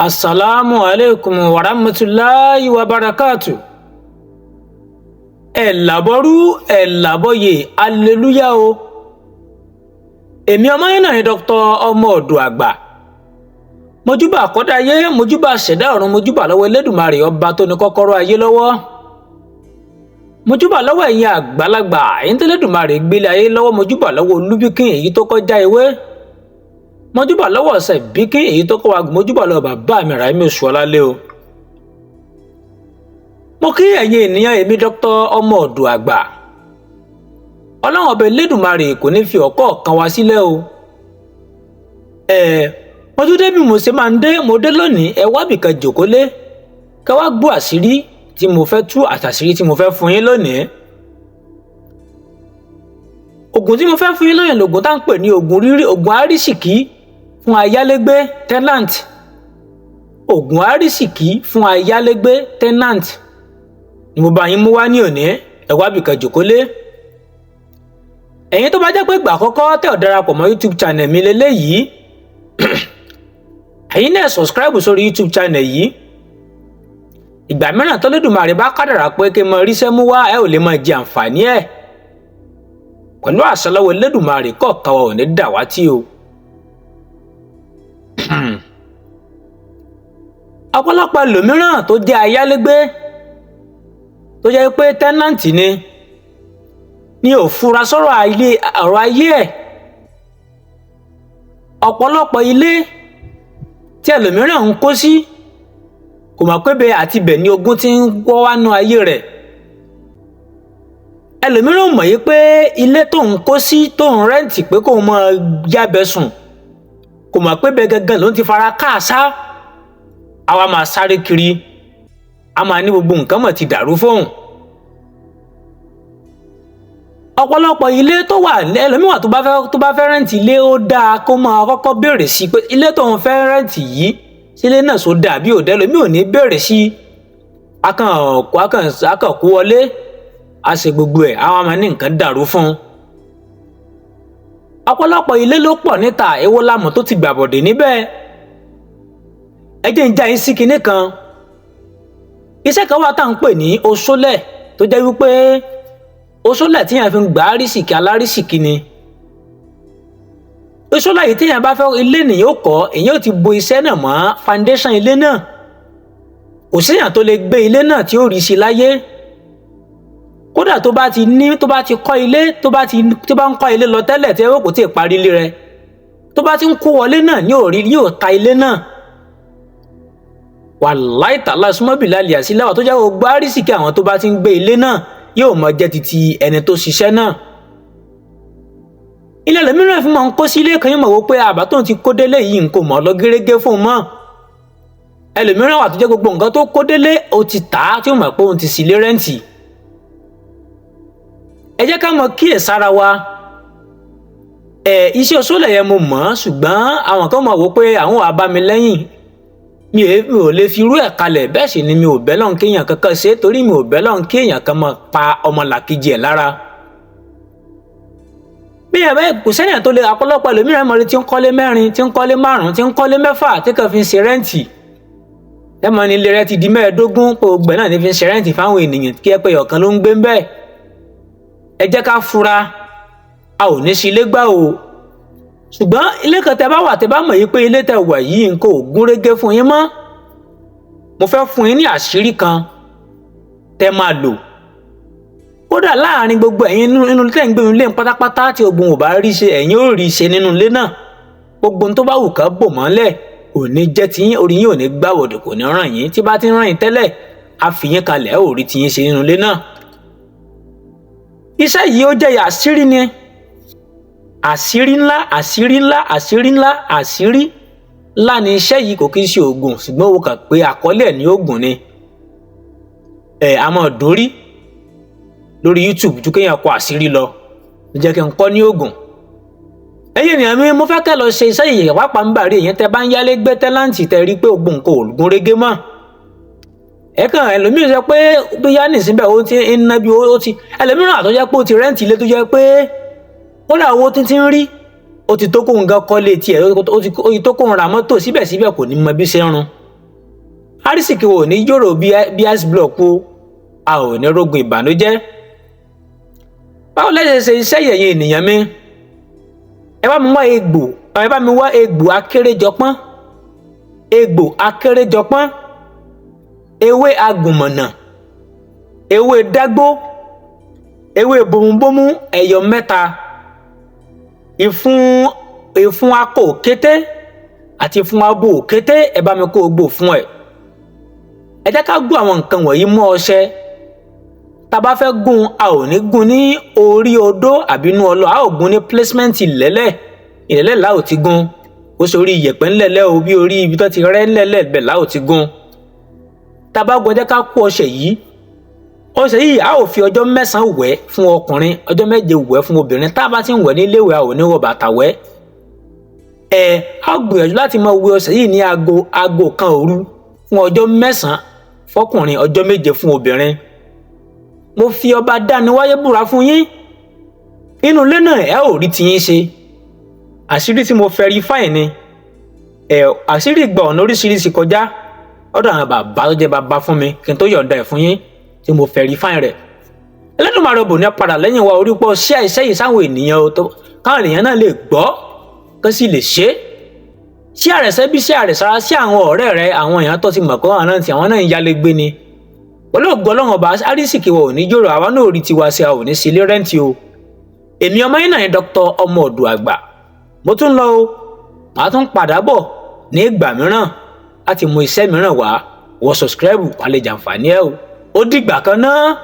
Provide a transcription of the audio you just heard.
Asalaamu aleykum wa rahmatulahi wa barakatu. Ẹ làbọrú, ẹ làbọyè, aleluya o. Èmi ọmọ yín náà ni Dr. Ọmọ Ọ̀dọ̀ Àgbà. Mojúbà àkọ́dá ayé, mojúbà ṣẹ̀dá ọ̀run, mojúbà lọ́wọ́ Elédùmarè ọba tó ní kọ́kọ́rọ́ ayé lọ́wọ́. Mojúbà lọ́wọ́ ẹ̀yin àgbàlagbà, ẹ̀yin tẹ́lẹ̀dùmarè gbélé ayé lọ́wọ́, mojúbà lọ́wọ́ Olúbíkín èyí tó kọjá ewé. Mojúbà lọ́wọ́ ọ̀sẹ̀ bíkín èyí tó kọ́ wa, mojúbà lọ́wọ́ bàbá mi Ràímí Oṣuọlálé o. Mo kí ẹ̀yin ènìyàn, èmi Dr. Ọmọ Ọ̀dọ̀ Àgbà. Ọlọ́run ọba Elédùmarè kò ní fi ọ̀kọ́ kan wá sílẹ̀ o. Ẹ mo tún dé bí mo ṣe máa ń dé, mo dé lónìí. Ẹ wá bìkan jòkó lé ká wá gbọ́ àṣírí tí mo fẹ́ tú àtàṣírí tí mo fẹ́ fún yín lónìí. Ògùn tí mo fẹ́ fún yín lónìí lògùn tá à ń pè ní ògùn rírí, ògùn àrísìkí fún ayálégbé, tenant. Ògùn àrísìkí fún ayálégbé, tenant ni mo bá yín mú wá ní òní. Ẹ wá bìkan jòkó lé. Ẹ̀yin tó bá jẹ́ pé ìgbà àkọ́kọ́ tẹ́ ò darapọ̀ mọ́ YouTube channel mi lélẹ́yìí, ẹ̀yin náà subscribe sórí YouTube channel yìí. Ìgbà mìíràn tó Lédùmarè bá kádàrá pé kí n mọ ríṣẹ́ mú wá, ẹ ò lè máa jẹ àǹfààní ẹ̀. Pẹ̀lú àṣẹ lọ́wọ́ Elédùmarè, kọ̀ọ̀kan wa ò ní dàwátì o. Ọ̀pọ̀lọpọ̀ ẹlòmíràn tó jẹ́ ayálégbé, tó jẹ́ pé tẹ́nàntì ni ò fura sọ́rọ̀ ọ̀rọ̀ ayé ẹ̀. Ọ̀pọ̀lọpọ̀ ilé tí ẹlòmíràn ń kó sí kò mọ̀ pé bẹ́ẹ̀ àti bẹ̀ ni ogún ti ń wọ́ wá nú ayé rẹ̀. Ẹlòmíràn mọ̀ yí pé ilé tó ń kó sí, tó ń rẹ́ǹtì pé kóun máa jábẹ́ sùn, kò mọ̀ pé bẹ́ẹ̀ gangan ló ń ti fara káàsá. Àwa máa sáré kiri, a máa ní gbogbo nǹkan mọ̀ ti dàrú fóun. Ọ̀pọ̀lọpọ̀ ilé tó wà, ẹlòmíràn tó bá fẹ́ rẹ́ǹtì ilé, ó dáa kó máa kọ́kọ́ béèrè sí pé ilé tó ń fẹ́ rẹ́ǹtì yìí, sílé náà sọ dà bí òdẹ. Lómi ò ní béèrè sí, akàn kó wọlé, a ṣe gbogbo ẹ̀, àwọn máa ní nǹkan dàrú fún un. Ọ̀pọ̀lọpọ̀ ilé ló pọ̀ níta, èwo lamọ̀ tó ti gbàbọ̀dè níbẹ̀. Ẹ jẹ́ ń já yín sí kinní kan. Iṣẹ́ kan wà tá à ń pè ní oṣólẹ̀, tó jẹ́ wípé oṣólẹ̀ tíyàn fi ń gbà árísìkí alárísìkí ni. Oṣólẹ̀ yìí, tíyàn bá fẹ́ ilé nìyẹn ó kọ́, èyàn ò ti bo iṣẹ́ náà mọ́ foundation ilé náà. Kò séèyàn tó lè gbé ilé náà tí ó rí sí láyé. Kódà tó bá ti ní, tó bá ti kọ́ ilé, tó bá ń kọ́ ilé lọ tẹ́lẹ̀ tí ẹ kò tí ì parí ilé rẹ̀, tó bá ti ń kó wọlé náà ní òrí yóò ta ilé náà. Wàláì tàlá súnmọ́bìlà àlìyàsí láwà tó jẹ́ gbogbo àrísìkí àwọn tó bá ti ń gbé ilé náà yóò mọ jẹ́ titi ẹni tó ṣiṣẹ́ náà. Ilé ẹlòmíràn fi máa ń kó sí ilé kan, yóò mọ̀ wò pé àbá tó ń ti kó délé yìí ń kò mọ̀ lọ gérégé fún un mọ́. Ẹlòmíràn wà tó jẹ́ gbogbo nǹkan tó kó délé ó ti tà á, tí ó mọ̀ pé òun ti sílé rẹ́ǹtì. Ẹ jẹ́ ká mọ kíyèsára wa. Ẹ iṣẹ́ oṣoolẹ̀ yẹn mo mọ̀ ọ́n, ṣùgbọ́n àwọn kan mọ̀ wò pé àwọn wàá bá mi lẹ́yìn. Mi ò lè fi irú ẹ̀ kalẹ̀, bẹ́ẹ̀ sì ni mi ò bẹ́ lọ́n kéèyàn kankan ṣe, torí mi ò bẹ́ lọ́n kéèyàn kan máa pa ọmọlàkejì ẹ̀ lára. Bí ẹ̀ bẹ́ẹ̀ kò sẹ́yìn tó lè, ọ̀pọ̀lọpọ̀ ẹlòmíràn mọ̀ tí ń kọ́lé mẹ́rin, tí ń kọ́lé márùn-ún, tí ń kọ́lé mẹ́fà, tí kàn fi ń ṣe rẹ́ǹtì. Ẹ mọ̀ ní ilé rẹ ti di 25, pé gbogbo náà ní fi ń ṣe rẹ́ǹtì fáwọn ènìyàn, kí ẹ pé ọ̀kan ló ń gbé ń bẹ́ẹ̀. Ẹ jẹ́ ká fura, a ò ní sí ilé gbà o. Ṣùgbọ́n ilé kan tẹ bá wà, tẹ bá mọ̀ yìí pé ilé tẹ wà yìí nǹkan ò gúnrégé fún yín mọ́, mo fẹ́ fún yín ní àṣírí kan tẹ máa lò. Kódà láàrin gbogbo ẹ̀yin nínú tẹ́ ń gbé ilé pátápátá, tí ogun ò bá rí ṣe, ẹ̀yin ò rí ṣe nínú ilé náà. Gbogbo tó bá wù ká bò mọ́lẹ̀ kò ní jẹ́ tiyín, orí yín ò ní gbàwọ̀dì, kò ní ràn yín. Tí bá ti ń ràn yín tẹ́lẹ̀, á fi yín kalẹ̀, ẹ̀ ò rí tiyín ṣe nínú ilé náà. Iṣẹ́ yìí ó jẹ́ àṣírí ni, àṣírí ńlá, àṣírí ńlá, àṣírí ńlá, àṣírí ńlá ni iṣẹ́ yìí. Kò kí ń ṣe oògùn, ṣùgbọ́n ó kàn pé àkọlé ẹ̀ ní oògùn ni. Ẹ̀ a máa dórí lórí YouTube ju kéèyàn kọ àṣírí lọ, ló jẹ́ kí n kọ́ ní oògùn. Ẹ̀yin ènìyàn mi, mo fẹ́ kẹ́ lọ ṣe iṣẹ́ yìí pápá ń bàrí. Èyàn tẹ́ bá ń yálé gbé, tẹ́láǹtì, tẹ́ rí pé oògùn kò gún régé mọ́. Ẹ kàn ẹlòmíràn sọ pé bóyá nísìnyí ó ti ń ná bí ó ti, ẹlòmíràn àtọ́jẹ́ pé ó ti rẹ́ǹtì ilé tó jẹ́ pé kódà owó tí ti ń rí ó ti tó kóun gan kọ́lé tiẹ̀, ó ti tó kóun ra mọ́tò, síbẹ̀síbẹ̀ kò ní mọ bí ṣe ń run. Arísìkí wo ò ní yòrò bí ice block o, a ò ní rógun ìbànújẹ́. Báwo lẹ́sẹ̀ ṣe iṣẹ́ yẹ̀yìn ènìyàn mi? Ẹ bá mi wá egbò, ẹ bá mi wá egbò akérèjọpọ́n, egbò akérèjọpọ́n, ewé agùnmọ̀nà, ewé dágbó, ewé bomubomu ẹyọ 3, ìfun akọ òkété àti ìfun abo òkété. Ẹ bá mi kó gbò fún ẹ. Ẹ jẹ́ ká gún àwọn nǹkan wọ̀nyí mọ́ ọṣẹ. Tá a bá fẹ́ gún, a ò ní gún ní orí odó àbí inú ọlọ, a ò gún ní placement ìlẹ́lẹ̀. Ìlẹ́lẹ̀ la ò ti gún. Ó ṣe orí iyẹ̀pẹ̀ ńlẹ̀lẹ̀ o, bí orí ibi tó ti rẹ́ ńlẹ̀lẹ̀ bẹ̀ la ò ti gún. Tá a bá gún, ẹ jẹ́ ká kó ọṣẹ yìí. Ọṣẹ yìí, a ò fi ọjọ́ 9 wẹ̀ fún ọkùnrin, ọjọ́ 7 wẹ̀ fún obìnrin. Tá a bá ti ń wẹ̀ ní iléèwẹ̀, a ò ní wọ bàtà wẹ̀. Ẹ á gbìyànjú láti máa wẹ̀ ọṣẹ yìí ní aago 1 òru fún ọjọ́ 9 fọkùnrin, ọjọ́ 7 fún obìnrin. Mo fi ọba dániwáyé búra fún yín, inú ilé náà ẹ ò rí tiyín ṣe. Àṣírí tí mo verify ni ẹ, àṣírí gba ọ̀nà oríṣiríṣi kọjá ọ̀dọ̀ àwọn bàbá tó jẹ́ bàbá fún mi kí n tó yọ̀ǹda ẹ̀ fún yín tí mo verify rẹ̀. Ẹlẹ́dùnmarè bò ní padà lẹ́yìn wa. Orí pọ̀ ṣí àìsẹ́ yìí sáwọn ènìyàn o, káwọn ènìyàn náà lè gbọ́ kó sì lè ṣe é. Ṣí àrẹ̀sẹ́ bí ṣí àrẹ̀sára sí àwọn ọ̀rẹ́ rẹ, àwọn èèyàn tó ti mọ̀ kó àwọn náà tí àwọn náà ń yálé gbé ni. Pẹ̀lú ògo Ọlọ́run ọba, arísìkí wa ò ní jòrò, àwa náà ò rí tiwa sí, a ò ní sí ilé rẹ́ǹtì o. Èmi ọmọ yín náà ni Dr. Ọmọ Ọ̀dọ̀ Àgbà. Mo tún lọ o, màá tún padà bọ̀ ní ìgbà mìíràn láti mú iṣẹ́ mìíràn wá. Wọ́n subscribe wà lè jàǹfààní ẹ o. Ó dìgbà kan náà.